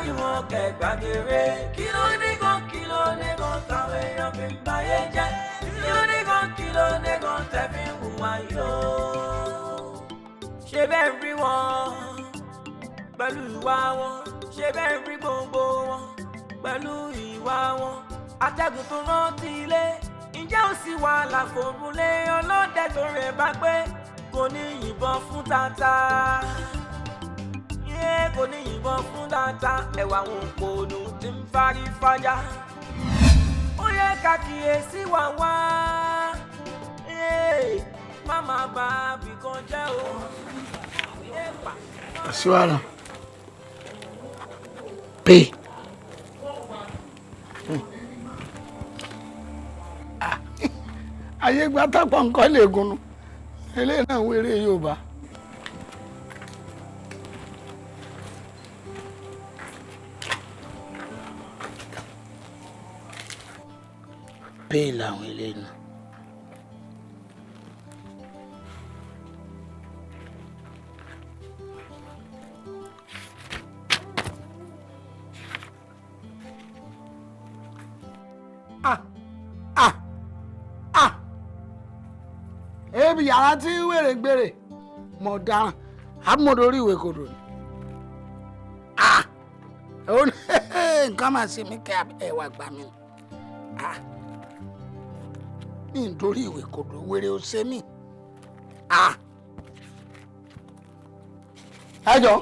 rí wọn kẹgbàgere. Kí ló dé gan, kí ló dé gan táwọn èèyàn fi ń báyé jẹ́? Kí ló dé gan, kí ló dé gan tẹ́ fi ń hùwà yóò? Ṣé bẹ́ẹ̀ rí wọn pẹ̀lú ìwà wọn? Ṣé bẹ́ẹ̀ rí gbogbo wọn pẹ̀lú ìwà wọn? Atẹ́gùn tó rántí ilé, ǹjẹ́ ó sì wà láfòrúlé? Ọlọ́dẹ tó rẹ̀ bá pé kò ní yìnbọn fún tata, yé, kò ní yìnbọn fún tata. Ẹ̀wà àwọn òpònú tí ń fárí fájá, ó yẹ ká kíyèsí wà wá, má má bà bìkan jẹ́ o. Sí wàhálà, pay. Ah, ayé gba tápọ̀ nǹkan lè gunu eléyìí náà, wéré Yorùbá. Pay làwọn eléyìí náà. Ah, ah, ah, ebi yàrá tí wèrè gbèrè mọ̀ dáràn àmọ̀dórí ìwé kodò ni. Ah, ó ní nǹkan máa ṣe mí kẹ́ ẹ wá gbà mí. Ah, ní nítorí ìwé kodò, wèrè ó ṣe mí. Ah, ẹ jọ,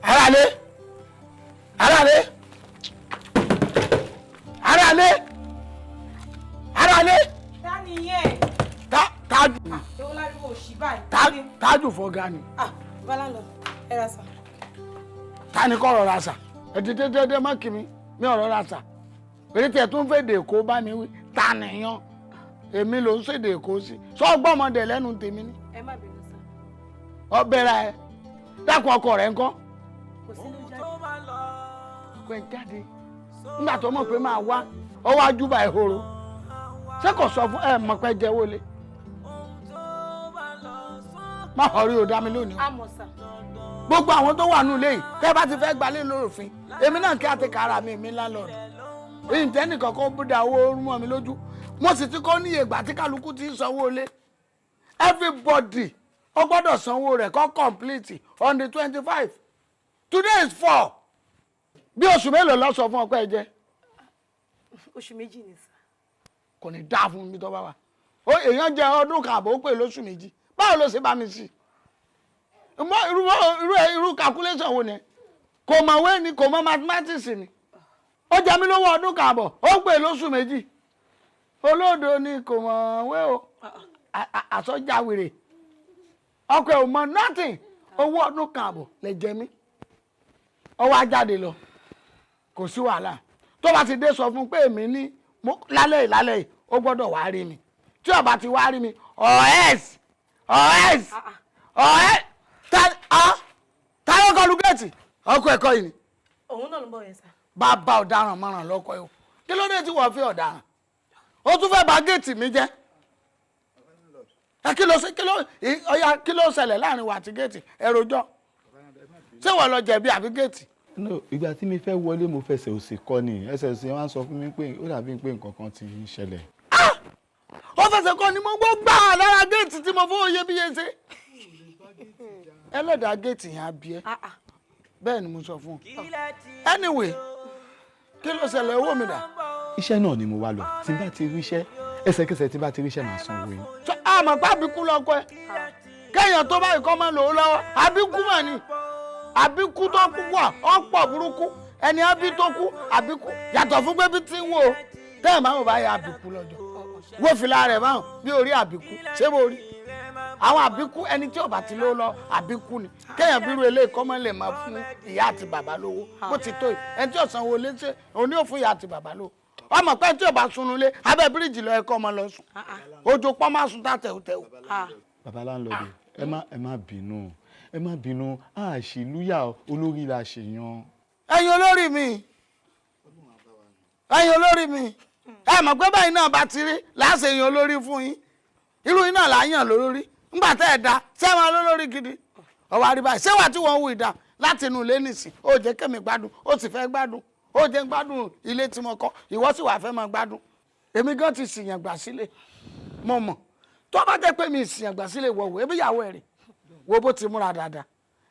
aráalé, aráalé, aráalé, aráalé. Ta ni yẹn? Tájù. Ewu láriwo òṣì báyìí. Tájù fọgá ni. Ah, bala lọ, ẹ ra sà. Ta ni kọ́ rọra sà? Ẹ̀dí dédédé má kí mi, mi ò rọra sà. Èyí tiẹ̀ tún fèdè Èkó bá mi wí, ta nìyàn? Èmi ló ń ṣèdè Èkó sí sọ gbọ́mọdé lẹ́nu tèmi ni. Ẹ má bínú sà. Ọbẹ̀ ra ẹ dákun, ọkọ rẹ̀ ńkọ́? Kò sí ló jáde. Ọkọ ẹ jáde nígbà tó mọ̀ pé máa wá, ọ wá júbà ìhòòrò. Ṣé kò sọ fún ẹ mọ̀ pé jẹ́wọ́ lé má họrí o, dá mi lónìí o. Àmọ̀ sà. Gbogbo àwọn tó wà nù lẹ́yìn tẹ́ bá ti fẹ́ gbalé lóròfin, èmi náà kí á ti kára mi, èmi landlord èyí tẹ́nì kankan búdà owó mọ́ mi lójú. Mo sì ti kọ́ níye ìgbà tí kálukú ti ń sanwó lé. Everybody ó gbọ́dọ̀ sanwó rẹ̀ kó complete on the 25. Today is 4. Bí oṣù mélòó lọ sọ fún ọpẹ jẹ? Oṣù 2 ni sà. Kò ní dáa fún mi tó bá wà ó. Èèyàn jẹ ọdún kan àbọ̀, ó pè lóṣù 2. Báwo ló ṣe bá mi sí? Mọ irú calculation wo ni? Kò mọ̀wé ni, kò mọ̀ mathematics ni. Ó jẹ mí lówó ọdún kan àbọ̀, ó pè lóṣù 2. Olódo ni, kò mọ̀wé o. Àsọjà wèrè, ọkọ ẹ̀ ò mọ̀ nothing. Owó ọdún kan àbọ̀ lè jẹ mí. Ó wá jáde lọ, kò sí wàhálà. Tó bá ti dé, sọ fún pé èmi ní lálẹ́ yìí, lálẹ́ yìí, ó gbọ́dọ̀ wá rí mi. Tí ó bá ti wá rí mi, ọ̀ẹ́s ọ̀ẹ́s ọ̀ẹ́ ta ló kọlu géètì? Ọkọ ẹ̀kọ́ yìí ni. Òun náà ló ń bọ̀ yẹn sà. Bàbá ọ̀daràn márùn lọ́kọ ẹ̀ o. Kí ló dé tí wọ́n fi ọ̀daràn? Ó tún fẹ́ bà géètì mi jẹ́. Ẹ kí ló ṣe? Kí ló ọya, kí ló ṣẹlẹ̀ láàrin wa àti géètì? Ẹ rojọ́. Ṣé wọ́n lọ jẹ̀bi àbí géètì? No, ìgbà tí mi fẹ́ wọlé, mo fẹsẹ̀ òsì kọ́ ni. Ẹsẹ̀ òsì yẹn wá ń sọ fún mi pé ó dàbí pé nǹkan kan ti ń ṣẹlẹ̀. Ó fẹsẹ̀ kọ́ ni. Mo gbọ́ gbà lára géètì tí mo fowó iyebíye ṣe. Ẹlẹ́dàá géètì yẹn á bí ẹ. Bẹ́ẹ̀ ni mo sọ fún ọ. Anyway, kí ló ṣẹlẹ̀? Owó mi dà? Iṣẹ́ náà ni mo wá lọ. Tí n bá ti ríṣẹ́, ẹsẹ̀kẹsẹ̀ tí n bá ti ríṣẹ́, màá san owó yín. Sọ àmọ̀ pé àbíkú lọ́kọ ẹ, kéèyàn tó báyìí kọ́ máa lò ó lọ́wọ́. Àbíkú mà ní, àbíkú tó kú wà ọ̀pọ̀ burúkú. Ẹni àbí tó kú àbíkú, yàtọ̀ fún pé bí tí ń wò ó tẹ́ ẹ̀ máa ń bá yẹ àbíkú lọ́jọ́ wo fìlà rẹ̀ báwọn bí orí àbíkú. Ṣé mo rí àwọn àbíkú? Ẹni tí ó bá ti lówó lọ, àbíkú ni. Kéèyàn bírú eléyìí kọ́ mọ́ lè máa fún ìyá àti bàbá lówó bó ti tó yìí. Ẹni tí ó sanwó lé, ṣe òun ni ó fún ìyá àti bàbá lówó? Ọmọ pẹ́ tí ó bá sunú lé abẹ́ bíríìjì lọ, ẹ̀kọ́ ọmọ lọ sùn, ojú pọ́n máa sùn tá tẹ̀wọ̀tẹ̀wọ̀. Bàbá láńlọ́ọ̀dù, ẹ má bínú, ẹ má bínú. Àṣìlúyà olórí la ṣe yan. Ẹ̀yin olórí mi, ẹ̀yin olórí mi, ẹ mọ̀ pé báyìí náà bá ti rí láṣẹ èèyàn olórí fún yín. Irú yín náà là á yàn lórí ńgbà tẹ́ ẹ̀ da. Ṣé máa lólórí gidi ọwọ́ àríbá? Ṣé wà tí wọ́n ń wù ìdá? Láti inú ilé nìsín, ó jẹ́ kẹ́mi gbádùn, ó sì fẹ́ gbádùn, ó jẹ́ gbádùn ilé tí mo kọ́, ìwọ sì wà fẹ́ máa gbádùn. Èmi gan ti sìyàn gbà sílé, mo mọ̀. Tó bá jẹ́ pé mi sìyàn gbà sílé, wọ̀ wò, ebi ìyàwó ẹ̀ rè, wo bó ti múra dáadáa.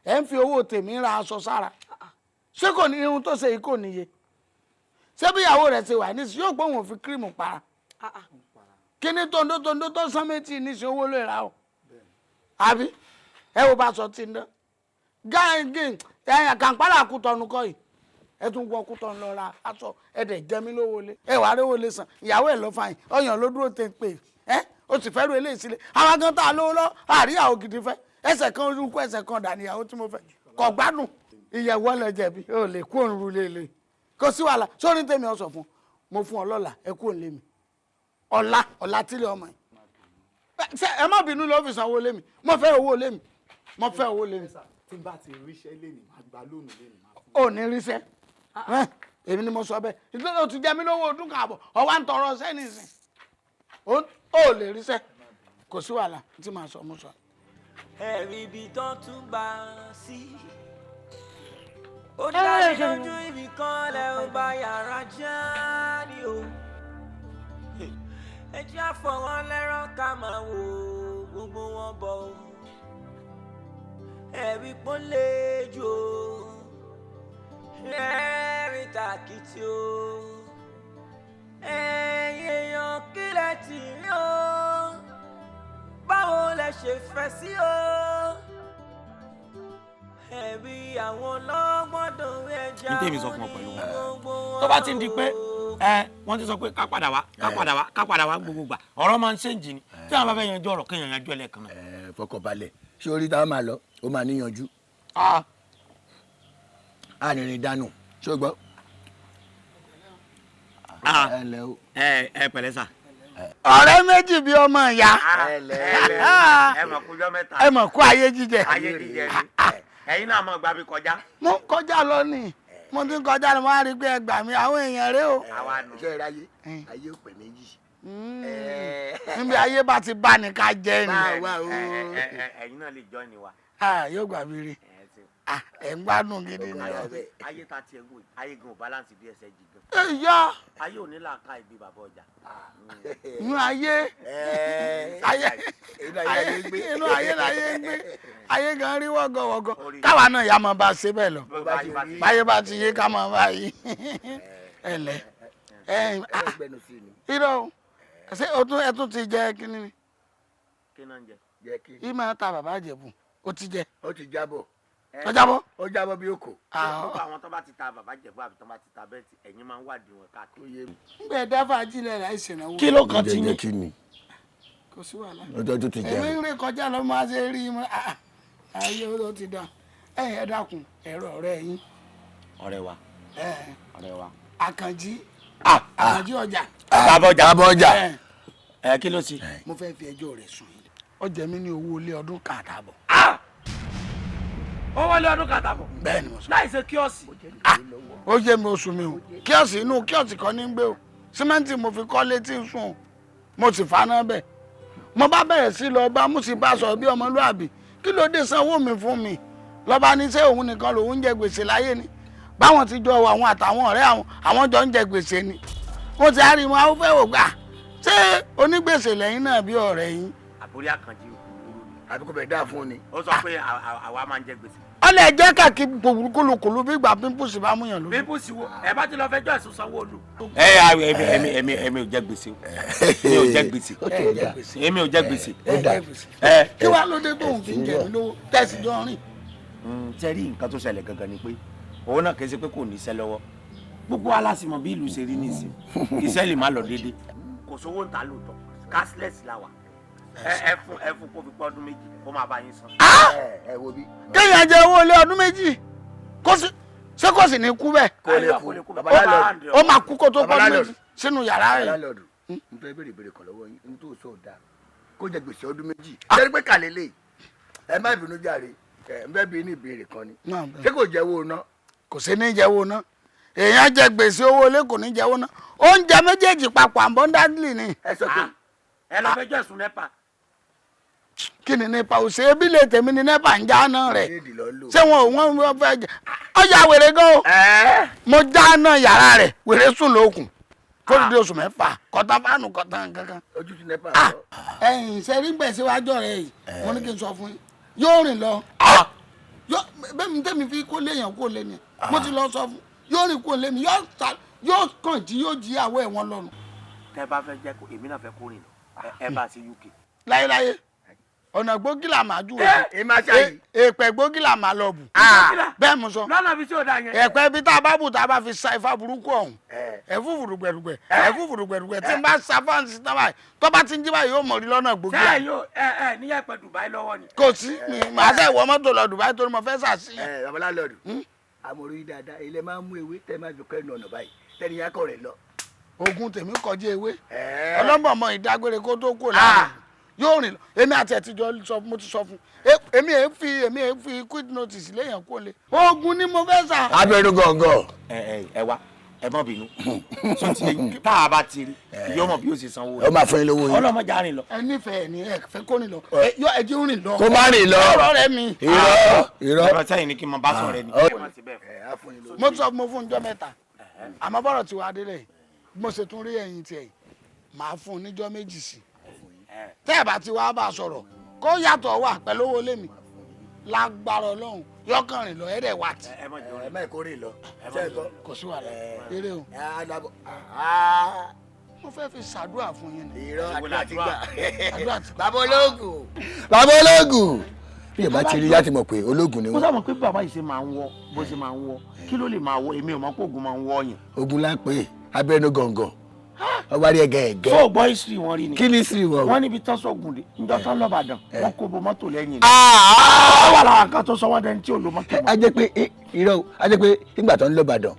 Ẹ̀ ń fi owó tèmi ra aṣọ sára. Ṣé kò ní irun tó ṣe yìí kò níye? Ṣé bí ìyàwó rẹ̀ ṣe wà nísìnyí yóò gbóhùn òfin kírìmù para? Kíní tòǹdó tòǹdó tó sán méjì níṣẹ́ owó ló ra o. Àbí ẹ wo bá sọ tí ń dán. Gáàgìn ẹ̀yàn kàǹpálà kútọ̀nù kọ́ yìí. Ẹ tún wọ kútọ̀nù lọ ra aṣọ, ẹ dẹ̀ jẹ mí lówó lé. Ẹ wàá rówó lé san, ìyàwó ẹ̀ ló fa yìí, ọyàn ló dúró tẹ pé ẹ o sì fẹ́ ru eléyìí sílé. Àwọn gan tá a lówó lọ, àríyàwó gidi fẹ́. Ẹsẹ̀ kan orúkọ ẹsẹ̀ kan dà níyàwó tí mo fẹ́. Kò gbádùn. Ìyẹ̀wò ọlọ́jẹ̀bi, o lè kú òun rú lélẹ̀. Kò sí wàhálà, sórí tèmi ọ̀sọ̀ fún. Mo fún ọ lọ́la, ẹ kú òun lé mi. Ọ̀la, ọ̀la tílé ọmọ yìí. Ṣé ẹ má bínú ló fi sanwó lé mi? Mo fẹ́ owó lé mi. Mo fẹ́ owó lé mi. Tí n bá ti ríṣẹ́ lé ní, máa gba lónìí lé ní, máa fún. Ò ní ríṣẹ́. Èmi ni mo sọ bẹ́ẹ̀. Ìdílé o ti jẹ mí lówó ọdún kààbọ̀, ọwá ń tọrọ ọṣẹ́ nìsín. Ó lè ríṣẹ́. Kò sí wàhálà tí màá sọ, mo sọ. Ẹ̀rí ibi tán tún gbà sí. Ó dá mi lójú ibì kan lẹ ó bá yàrá já ní o. Ẹ jẹ́ àfọwọ́n lẹ́rọ̀ ká máa wo gbogbo wọn bọ̀ o. Ẹ̀rí pọ́n lè jù o. Ẹ̀rí tàkìtì o. Ẹ̀yin èèyàn kílẹ̀ tì rí o. Báwo lẹ ṣe fẹ́ sí o? Ẹ̀rí àwọn ọlọ́gbọ́n dòwe ẹja Ní tèmi sọ fún ọ pẹ̀lú wọn. gbogbo wọn. Tó bá ti ń di pé ẹ wọ́n ti sọ pé ká padà wá, ká padà wá, ká padà wá, gbogbo gbà ọ̀rọ̀ máa ń ṣèǹjì ni. Tí àwọn bá fẹ́ yanjú ọ̀rọ̀, kéèyàn yanjú ẹ̀ lẹ́ẹ̀kan náà. Ẹ fọkànbalẹ̀, ṣé orí táwọn máa lọ ó máa níyanjú, á nìrìn dànù, ṣé o gbọ́? Ẹ ǹlẹ́ o. Ẹ ẹ pẹ̀lẹ́ sà. Ọ̀rẹ́ méjì bíi ọmọ ìyá. Ẹ ẹ mọ̀ kújọ́ mẹ́ta. Ẹ mọ̀ kó ayé jíjẹ. Ayé jíjẹ ni ẹ̀yin náà mọ̀ gbàbí kọjá. Mo ń kọjá lọ ni, mo ti ń kọjá lọ, mo á rí i pé ẹ gbà mí, àwọn èèyàn rẹ o. Àwa nù. Ṣé ìráyé ayé ò pè méjì. Níbi ayé bá ti bá ní ká jẹ ni. Máa wá o. Ẹ ẹ ẹ ẹ̀yin náà lè join ni wa. Ah, yóò gbà mí rí. Ẹ ti Ah, ẹ̀ ń gbádùn gidi ni. Ayé ta tiẹ̀ gùn, ayé gan ò balance bí ẹsẹ̀ jì gan. Ẹ yá. Ayé ò ní làákà ìbí bàbá ọjà. Inú ayé ayé Inú ayé láyé ń gbé. Inú ayé láyé ń gbé, ayé gan rí wọ́gọ̀wọ́gọ̀, káwa náà yà máa bá a ṣe bẹ́ẹ̀ lọ. Báyé bá ti yé ká máa bá yí ẹ lẹ ẹ. Ẹ gbẹnu sí ni. Irọ́ o, ṣé o tún ẹ tún ti jẹ kínní ni? Kí náà ń jẹ? Jẹ́ kí. Ìmọ̀ ta bàbá àjẹbù ó ti jẹ. Ó ti jábọ̀. Ó jábọ́. Ó jábọ̀ bí òkò. Gbogbo àwọn tó bá ti ta bàbá jẹ̀bú àbí tó bá ti ta bẹ́ẹ̀tì, ẹ̀yin máa ń wádìí wọn káàkiri. Ń bẹ̀ dáfà jílẹ̀ láì ṣèrànwọ́. Kí ló kan ti Jẹ́ yín? kí ni? Kò sí wàhálà. Ọjọ́ tó ti Èmi jẹun. ń ré kọjá lọ, máa ṣe rí i mọ́. Ah, ayé ó ti dà. Ẹ̀yin ẹ dákun, ẹ̀rọ ọ̀rẹ́ yín. Ọ̀rẹ́ wa. Ẹ̀, Ọ̀rẹ́ wa. Àkànjí, Àkànjí ọjà. Bàbá ọjà. Bàbá ọjà. Ẹ̀, Ẹ kí ló ṣe? Mo fẹ́ fi ẹjọ́ rẹ̀ sùn yín. Ó jẹ mí ní owó ilé ọdún kan àtààbọ̀. Ó wọlé ọdún kàtàbọ̀. Bẹ́ẹ̀ ni mo sọ. Láì ṣe kíọ́sì. Ó jẹ́ mi oṣù mi o. Kíọ̀sì, inú kíọ̀sì kan ní gbé o. Símẹ́ǹtì mo fi kọ́ létí ń sùn o. Mo sì faná bẹ̀. Mo bá bẹ̀rẹ̀ sí lọ bá mo sì bá sọ̀rọ̀ bí ọmọlúàbí. Kí ló dé, sanwó mi fún mi? Lọ́ba ní ṣé òun nìkan lòun ń jẹ gbèsè láyé ni? Báwọn ti jọ àwọn àtàwọn ọ̀rẹ́ àwọn, àwọn jọ ń jẹ gbèsè ni. Mo ti á rí wọn, àwọn fẹ́ wò gbà. Ṣé onígbèsè lẹ́yìn náà bí ọ̀rẹ́ yín? Àbúrí Àkànjí òkúrú ni. Àbí kò bẹ̀ dáa fún ni. Ó sọ pé àwa máa ń jẹ gbèsè. Ọlẹ́ jẹ́ kàkí kúlùkùlù bí ìgbà pimples bá múyàn lójú. Bíbù sí wo ẹ bá ti lọ fẹjọ́ ẹ̀sùn Sanwó-Olú. Ẹ ẹ èmi èmi èmi ò jẹ gbèsè o. Èmi ò jẹ gbèsè. Ó ti dà. Èmi ò jẹ gbèsè. Ó dà. Ẹ Kí wàá ló dé tóun fi ń jẹ mí lówó tẹ̀sí jọ rìn? Ṣe rí nǹkan tó ṣẹlẹ̀ gangan ni pé òun náà kì í ṣe pé kò ní iṣẹ́ lọ́wọ́. Gbogbo wa la sì mọ̀ bí ìlú ṣe rí nísìn, iṣẹ́ lè má lọ déédéé. Kò sówó ń ta lóòótọ́, cashless la wà. Ẹ ẹ fún, ẹ fún kó fi pọ́ ọdún 2, kó máa bá yín san. Ẹ wo bí. Kéèyàn jẹ owó ilé ọdún 2, kó sì ṣé kò sì ní kú bẹ́ẹ̀? Kò lè kú. Bàbá Bàbá Ó máa kú kó tó Bàbá pọ́ ọdún landlord. 2 sínú yàrá rẹ̀. Landlord, n fẹ́ béèrè ìbéèrè kan lọ́wọ́ yín. N tó sọ ò dáa kó jẹ gbèsè ọdún 2. Ṣé pé kàlẹ́ lè ẹ má bínú jàre, ẹ n fẹ́ bí ní ìbéèrè kan ni. Náà bẹ́ẹ̀. Ṣé kò jẹ́ owó ná? Kò sí ní jẹ́wọ́ ná. Èèyàn jẹ gbèsè owó ilé, kò ní jẹ́wọ́ ná. Oúnjẹ méjèèjì papọ̀ abundantly ni. Ẹ sọ pé Ẹ lọ fẹjọ́ ẹ̀sùn NEPA. Kí ni NEPA ò ṣe? Ebi lè tèmi ni NEPA ń já náà rẹ̀. Ṣé wọn ò wọ́n fẹ́ jẹ ọjà wèrè gan o. Mo já náà yàrá rẹ̀, wèrè sùn lókun fódìdí oṣù 6, kọta fáànù kọta kankan. Ojú ti NEPA. Ẹ̀yin sẹ́rí ń bẹ̀ síwájú ọ̀rẹ́ yìí, mo ní kí n sọ fún yín, yóò rìn lọ. Bẹ́ẹ̀ mi tẹ́mi fi kó léèyàn kó lé ni mo ti lọ sọ fún, yóò rìn kó lé mi, yóò kàn jí, yóò jí àwọ̀ ẹ̀wọ̀n lọ́nu. Tẹ́ bá fẹ́ jẹ́ kó èmi náà fẹ́ kó rìn lọ, ẹ bá ṣe UK. Láyéláyé ọ̀nà gbógìlà máa jù èèpẹ̀ gbógìlà máa lọ bù bẹ́ẹ̀ mo sọ. Lọ́nà bí tí ò dá yẹn. Ẹ̀pẹ́ bí tá a bá bù tá a bá fi sa ifá burúkú ọ̀hún, ẹ̀fúfù rùgbẹ̀rùgbẹ̀, ẹ̀fúfù rùgbẹ̀rùgbẹ̀, tí n bá sa fáǹsì tán báyìí, tó bá ti ń jí báyìí yóò mọ̀ rí lọ́nà gbógìlà. Sẹ́yìn yóò ẹ níyà pẹ̀ Dubai lọ́wọ́ ni. Kò sí mi, màá sẹ́ ìwọ mọ́tò lọ Dubai torí mo fẹ́ sàṣìyàn. Ẹ babaláàlọ́ọ̀dù, àmọ̀rò yìí dáadáa, ilé máa ń mú ewé tẹ́ máa fi kọ́ ẹnu ọ̀nà báyìí tẹ́ni yá kọ̀ rẹ̀ lọ. Ogun tèmi kọjá ewé, ọlọ́mọ mọ ìdágbére kó tó kó láàrin yóò rìn lọ. Èmi àti ẹtìjọ sọ, mo ti sọ fún, èmi ẹ fi èmi ẹ fi quick notice léèyàn kó lé. Ogun ni mo fẹ́ sà. Abẹ́rú gọ̀ǹgọ̀. Ẹ ẹ wá, ẹ má bínú, sọ ti tá a bá ti rí yóò mọ bí yóò ṣe sanwó. Ó máa fún yín lówó yín. Ọlọ́mọ já rìn lọ. Ẹ nífẹ̀ẹ́ ni ẹ fẹ́ kó rìn lọ, ẹ jẹ́ ó rìn lọ. Kó má rìn lọ. Ọ̀rọ̀ rẹ mi. Irọ́ irọ́. Ẹ bá sẹ́yìn ni kí n máa bá sọ̀rọ̀ rẹ ni. Mo sọ mo fún ọjọ́ 3, àmọ́ bọ́rọ̀ tí wàá délẹ̀ mo ṣe tún rí ẹ̀yìn tiẹ̀, màá fún un níjọ́ 2 sí tẹ́ ẹ̀ bá ti wá bá a sọ̀rọ̀ kó yàtọ̀ wà pẹ̀lú owó lèmi lágbára Ọlọ́run yọkànrìn lọ ẹ̀rẹ̀ wà tí. Ẹ má kórè lọ. Kò sí wàhálà, eré o. Mo fẹ́ fi ṣàdúrà fún yín ni. Irọ́, àdúrà ti gbà. Àdúrà ti gbà. Bàbá ológun. Bàbá ológun. Bí ìbá ti rí yá ti mọ̀ pé ológun ni Mo wọ́n. sábà pé bàbá yìí ṣe máa ń wọ bó ṣe máa ń wọ, kí ló lè máa wọ? Èmi ò mọ̀ pé ogun máa ń wọ yẹn. Ogun la pè abẹ́rẹ́ gọ̀ǹgọ̀, ọba rí ẹgẹ ẹgẹ. Tó gbọ́ history wọn rí ni. Kí ni history wọn? Wọ́n níbi tán sọ̀gùn dé níjọ́ tán lọ́bàdàn, wọ́n kó bo mọ́tò lẹ́yìn ni. Ó wà lára nǹkan tó sọ wọ́n dẹni tí ò lo mọ́tò mọ́. A jẹ́ pé irọ́ o, a jẹ́ pé nígbà tó ń lọ́bàdàn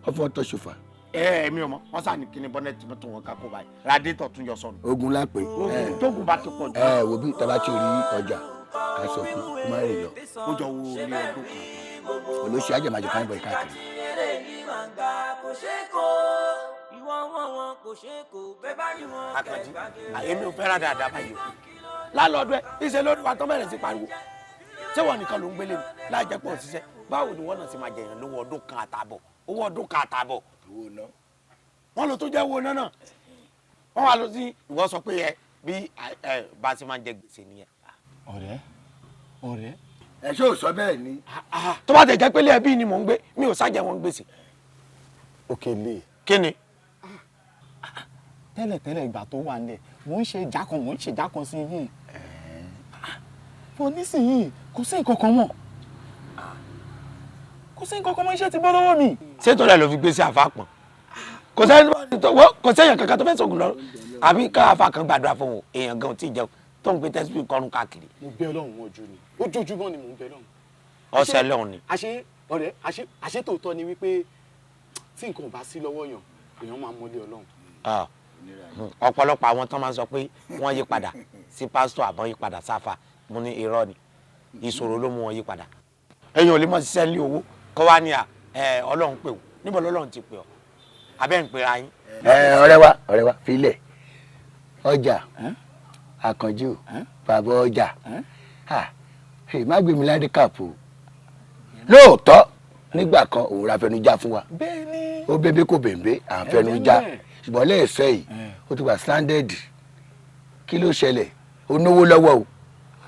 wọ́n fọ́n tọ́ ṣòfà. Ẹ mi ò mọ̀, wọ́n sá ní kíni bọ́nẹ́tì mọ́tò wọn ká kó báyìí, radiétọ̀ tún yọ sọnù. Ogun la pè. Ogun tógun bá ti pọ̀ jù. Ẹ wo bí taba ti rí ọjà ká sọ fún kó má rìn lọ. Ó jọ wo orí ọdún kan. Olóṣì ajẹmàjẹ fáwọn ìbọn káàkiri. Àkànjí, èmi ò fẹ́ràn dáadáa báyìí o. Lálọ́ọ̀dún ẹ iṣẹ́ lórí wa tó bẹ̀rẹ̀ sí pariwo, ṣé wọn nìkan ló ń gbélé mi láì jẹ́ pọ̀ ṣiṣẹ́? Báwo ni wọ́n náà ṣe máa jẹ̀yàn lówó ọdún kan àtààbọ̀, owó ọdún kan àtààbọ̀? Wọ́n lọ tó jẹ́ owó náà náà wọ́n wá lọ sí ìwọ sọ pé ẹ bí ẹ bá ṣe máa ń jẹ gbèsè nìyẹn. Ọ̀rẹ́ ọ̀rẹ́. Ẹ ṣé ò sọ bẹ́ẹ̀ ni. Tó bá tẹ̀ jẹ́ pé ilé ẹbí ni mò ń gbé, mi ò sájẹ wọn gbèsè. Òkèlè. Kí ni? Tẹ́lẹ̀tẹ́lẹ̀ ìgbà tó wà nílẹ̀ mò ń ṣe ìjà kan, mò ń ṣe ìjà kan sí yìí. Bọ̀ nísìnyìí kò sí nǹkan kan mọ́. Kò sí nǹkan kan mọ́, iṣẹ́ ti bọ́ lọ́wọ́ mi. Ṣé torí ẹ ló fi gbé sí àfa pọ̀n? Kò sẹ́yìn kankan tó fẹ́ sọ̀gùn lọ àbí ká àfa kan gbàdúrà fún òun, èèyàn gan ò tí ì jẹun tó ń gbé tẹ́síbì kọrun káàkiri. Mo bẹ Ọlọ́run wọn jù ni, ojoojúmọ́ ni mò ń bẹ Ọlọ́run. Ọ̀sẹ̀ lọ́hùn ni. Àṣé ọ̀rẹ́, àṣé tòótọ́ ni wípé tí nǹkan ò bá sí lọ́wọ́ yàn, èèyàn máa mọ́lé Ọlọ́run. Ọ̀pọ̀lọpọ̀ àwọn tó máa ń sọ pé wọ́n yí padà sí pásítọ̀ àbọ̀n yí padà sáfà, mo ní irọ́ ni, ìṣòro ló mú wọn yí padà. Ẹ̀yin ò lè mọ̀ ṣiṣẹ́ ní owó kọ́ wá ní à Ọlọ́run pè wò, níbo lọ́lọ́run ti pè ọ́? Abẹ́ ń pera yín. Ẹ ọ̀rẹ́ wa, ọ̀rẹ́ wa filẹ̀ ọjà Àkànjí o, bàbá ọjà, má gbé mi ládé kàpò. Lóòótọ́ nígbà kan òun ra fẹnujá fún wa, ó bébé kò bèbè à ń fẹnujá, ṣùgbọ́n lẹ́ẹ̀sẹ̀ yìí ó ti wà stranded. Kí ló ṣẹlẹ̀? Ó náwó lọ́wọ́ o,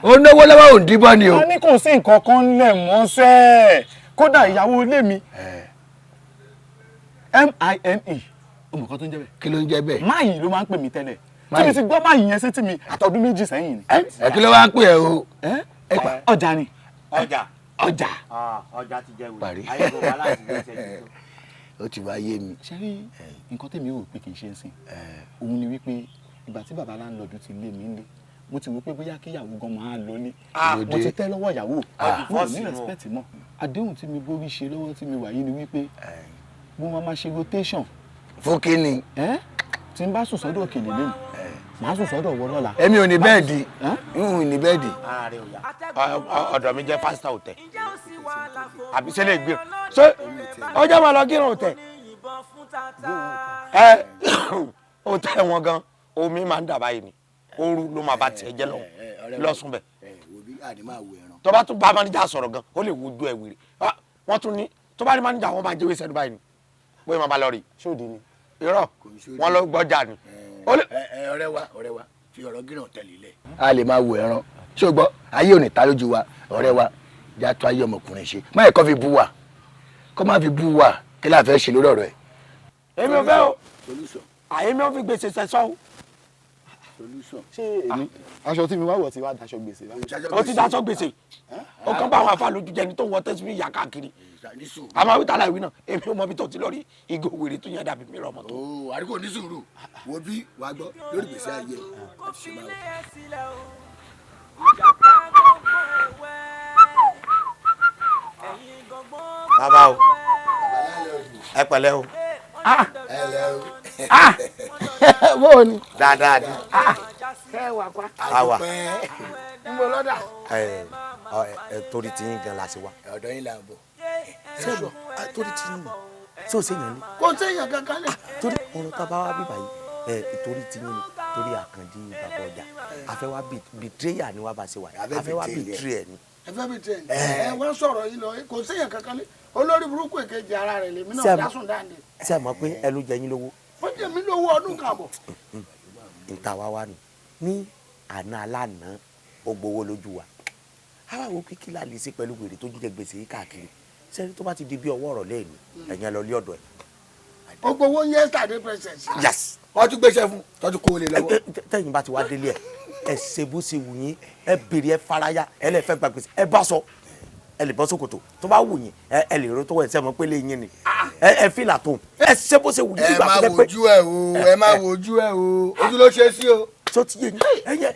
ó náwó lọ́wọ́, ò ń díbọ́n ni o. A ní kò sí nǹkan kan lẹ̀ mọ́ sẹ́ẹ̀, kódà ìyàwó ilé mi mine, ọmọ kan tó ń jẹ́ bẹ́ẹ̀. Kí ló ń jẹ́ bẹ́ẹ̀? Máyì ló máa ń pè mí tẹ́lẹ̀, tí mi ti gbọ́ máyì yẹn sétí mi àtọdún 2 sẹ́yìn ni. Ẹ kí ló wá ń pè ẹ o? Ọjà ni. Ọjà. Ọjà. Ọjà ti jẹ wèrè. Parí. Ayé kò wá láti jẹ ìṣẹ́jú tó. Ó ti wá yé mi. Ṣé rí nǹkan tèmi rò pé kì í ṣe ń sìn, òun ni wípé ìgbà tí bàbá láńlọ́ọ̀dù ti lé mi lé, mo ti wò pé bóyá kíyàwó gan máa lọ ní. Mo ti tẹ́ lọ́wọ́ ìyàwó, mo ò ní respect mọ́. Àdéhùn tí mi borí ṣe lọ́wọ́ tí mi wà yìí ni wípé mo máa ṣe rotation. Fún kí ni? Tí n bá sùn sọ́dọ̀ Òkèlè lẹ́nu, màá sùn sọ́dọ̀ wọ lọ́la. Èmi ò ní bẹ́ẹ̀dì, n ò ní bẹ́ẹ̀dì. Ọ̀dọ̀ mi jẹ́ pásítọ̀ òtẹ̀, àbí ṣe lè gbé ṣé ọjọ́ máa lọ kírun òtẹ̀? Ẹ òtẹ̀ wọn gan, omi máa ń dà báyìí ni, ooru ló máa bá tiẹ̀ jẹ́ lọ́wọ́. Lọ́sùn bẹ̀. Tó bá tún bá máníjà sọ̀rọ̀ gan, ó lè wojú ẹ̀ wèrè. Wọ́n tún ní tó bá ní máníjà wọn máa jẹ́wé sẹ́nu báyìí ni. Bóyá máa bá lọ rí. Ṣóòdì ni. Irọ́ wọn lọ gbọ́jà ni. Ọ̀rẹ́ wa fi ọ̀rọ̀ gíràn tẹ̀lé lẹ̀. A lè máa wo ẹran ṣé o gbọ́ ayé ò ní ta lójú wa ọ̀rẹ́ wa já tó ayé ọmọkùnrin ṣe má yẹ kó fi bú wa kó má fi bú wa kí láà fẹ́ ṣe lórí ọ̀rọ̀ ẹ̀. Èmi ò fẹ́ o àyè mi ò fi gbèsè sẹ́sọ́ o. Ṣé èmi aṣọ tí mi wá wọ̀ ti wá daṣọ gbèsè báyìí. Ó ti daṣọ gbèsè ó kàn bá àwọn afa lójú jẹni tó ń wọ tẹ́sí ìyá káàkiri àmọ́ wíta láìwí náà èmi ò mọ ibi tó ti lọ rí ìgò wèrè tó yẹn dàbí mi rọ ọmọ tó. Àríkò ní sùúrù wo bí wàá gbọ́ lórí gbèsè ayé àti ṣe máa wọ. Bàbá o ẹ pẹ̀lẹ́ o. Bó o ní. Dáadáa ni. Ẹ wà pa. A wà. N bò lọ́dà. Ẹ torí tí yín gan la ṣe wá. Ọ̀dọ̀ yín là ń bọ̀. Ṣé torí tí yín ṣé o ṣèyàn ni. Kò séèyàn kankan lè. Torí ọ̀rọ̀ tá a bá wá bí báyìí torí tí yín ni torí Àkànjí bàbá ọjà àfẹ́ wá bìtírẹ́yà ni wá bá ṣe wà àfẹ́ wá bìtírẹ́ ni. Ẹ fẹ́ bìtírẹ́ ni ẹ wọ́n sọ̀rọ̀ yìí lọ kò séèyàn kankan lé olórí burúkú èkejì ara rẹ̀ lèmi náà dásùn dáǹdè. Ṣé ẹ mọ̀ pé ẹ ló jẹ yín lówó. Ó jẹ mí lówó ọdún kan àbọ̀. Nta wa wá nù ní àná alánà ó gbowó lójú wa àwa wo kíkí la lè ṣe pẹ̀lú wèrè tó jíjẹ gbèsè yìí káàkiri sẹ́ni tó bá ti di bí ọwọ́ ọ̀rọ̀ lẹ́ẹ̀ni ẹ̀yìn ẹ lọ lé ọ̀dọ̀ ẹ̀. Ó gbowó yesterday present. Yes. Wọ́n tún gbéṣẹ́ fún tọ́jú kó o lè lọ́wọ́. Tẹ́yìn bá ti wá délé ẹ̀ ẹ ṣe bó ṣe wù yín ẹ béèrè ẹ faraya ẹ lè fẹ́ gba gbèsè ẹ bá sọ ẹ lè bọ́ sókòtò tó bá wù yín ẹ lè ro tó wẹ̀ sẹ́mo pé lè yín ni ẹ fìlà tó ẹ ṣe bó ṣe wù yín. Ẹ má wojú ẹ o ẹ má wojú ẹ o ojú ló ṣe sí o. Tó ti yé yín ẹ yẹ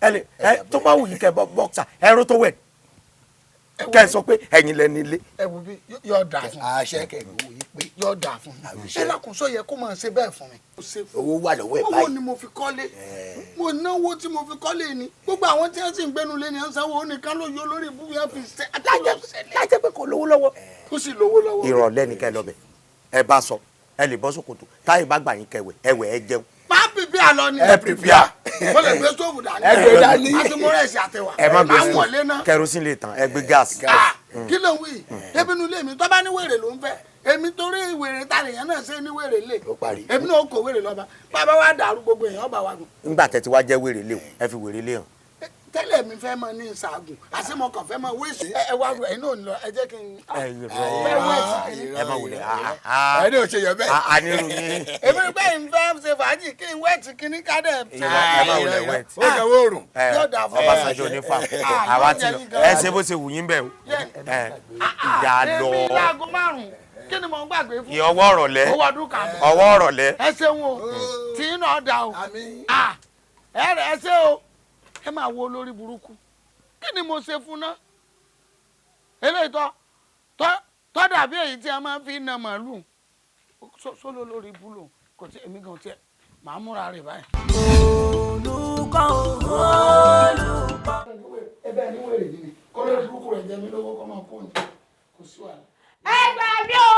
ẹ lè ẹ tó bá wù yín kẹ bọ bọ́ksà ẹ ro tó wẹ̀ kẹ sọ pé ẹ̀yin lẹni ilé. Ẹ wo bí yóò dà fún mi. Àṣẹ kẹ̀kẹ́ owó yìí pé. Yóò dà fún mi. Ṣé lákòóso yẹ kó máa ṣe bẹ́ẹ̀ fún mi. Owó wà lọ́wọ́ ẹ̀ báyìí. Owó ni mo fi kọ́lé. Mo náwó tí mo fi kọ́lé ni. Gbogbo àwọn tí wọ́n sì ń gbénu lé ni wọ́n sanwó nìkan ló yọ lórí ibú yẹn fi ṣe. Lájẹ́ pé kò lówó lọ́wọ́. Ó sì lówó lọ́wọ́. Ìrọ̀lẹ́ ni kẹ́ lọ bẹ̀ ẹ bá sọ ẹ lè bọ́ sókòtò táyì bá gbà yín kẹwẹ̀ ẹwẹ̀ ẹ jẹun. Má pìpì àlọ ni. Ẹ pìpìà. Mo lè gbé stóòfù dání. Ẹ gbé dání. Àti mọ́rẹ́sì àtẹwà. Ẹ má gbé stóòfù. Kẹrosín lè tàn ẹ gbé gáàsì. Kí ló ń wí? Ebi nu ilé mi tó bá ní wèrè ló ń fẹ́. Èmi torí wèrè ta lèèyàn náà ṣe ní wèrè lè. Èmi náà kò wèrè lọ́ba. Bàbá wa dàrú gbogbo èèyàn ọba wa gùn. Nígbà tẹ́ ti wá jẹ́ wèrè lé o, ẹ fi wèrè lé hàn. Tẹ́lẹ̀ mi fẹ́ mọ ní ìṣàgùn àti mo kàn fẹ́ mọ wéṣì. Ẹ wá ru ẹ̀yin náà lọ ẹ jẹ́ kí n. Ẹ má wulẹ̀ ẹ ní òṣè yọ bẹ́ẹ̀. A ní irun yín. Èmi pé n fẹ́ ṣe fàájì kí n wẹ́ẹ̀tì kíní kádẹ̀. Ẹ má wulẹ̀ wẹ́ẹ̀tì. Ó jẹ́ wóòrùn. Yóò dà fún mi. Ọbásanjọ́ ní fa àwa ti lọ ẹ ṣe bó ṣe wù yín bẹ́ẹ̀ o. Ìjà lọ. Èmi láago márùn-ún kí ni mò ń gbàgbé fún. Ọwọ́ ọ̀rọ̀lẹ́. Owó ọdún kan. Ọwọ́ ọ̀rọ̀lẹ́. Ẹ ṣeun o tí iná da o. Ẹ ṣe o ẹ máa wo olórí burúkú kí ni mo ṣe fún náà eléyìí tọ́ dàbí èyí tí a máa fi na màálù sólò lórí búlò kò tí èmi gan tiẹ̀ màá múra rẹ̀ báyìí. Olùkọ́ olùkọ́. Ẹ bẹ́ẹ̀ ni wèrè yìí ni kó lórí burúkú rẹ̀ jẹ mí lówó kó máa kó ní kò sí wàhálà. Ẹ gbà mí o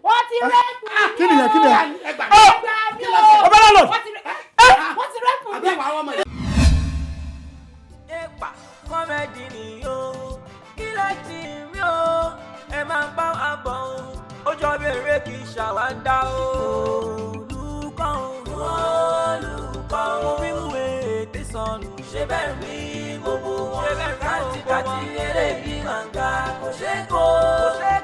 wọ́n ti rẹ́pù mi o. Kí nìyẹn kí nìyẹn. Ẹ gbà mí o Ọba lọ́lọ́. Wọ́n ti rẹ́pù mi. Kọ́mẹ́dì ni o kí lẹ ti rí o ẹ máa bá wa bọ̀ o ó jọ béèrè kì í ṣàwádà o. Olùkọ́ olùkọ́ mímú ètè sọnù ṣe bẹ́ẹ̀ rí gbogbo wọn kàtìkàtì eré bí màǹgà kò ṣe kó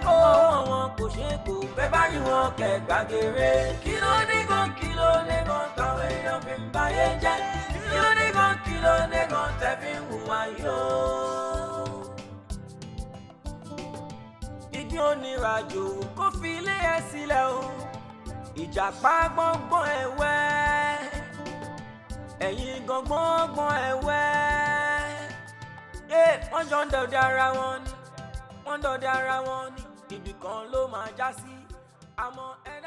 ọwọ́ wọn kò ṣe kó bẹ́ẹ̀ bá rí wọn kẹgbàgere. Kí ló dé gan kí ló dé gan táwọn èèyàn fi ń báyé jẹ́ kí ló dé gan kí ló dé gan tẹ́ fi ń hùwà yóò. Ìgbín onírajò kó fi ilé ẹ sílẹ̀ o ìjàpá gbọ́ngbọ́n ẹ̀wẹ́ ẹ̀yin gbọ́ngbọ́n ẹ̀wẹ́ wọ́n jọ ń dọdẹ ara wọn ni wọ́n ń dọdẹ ara wọn ni ibì kan ló máa já sí àmọ́ ẹ.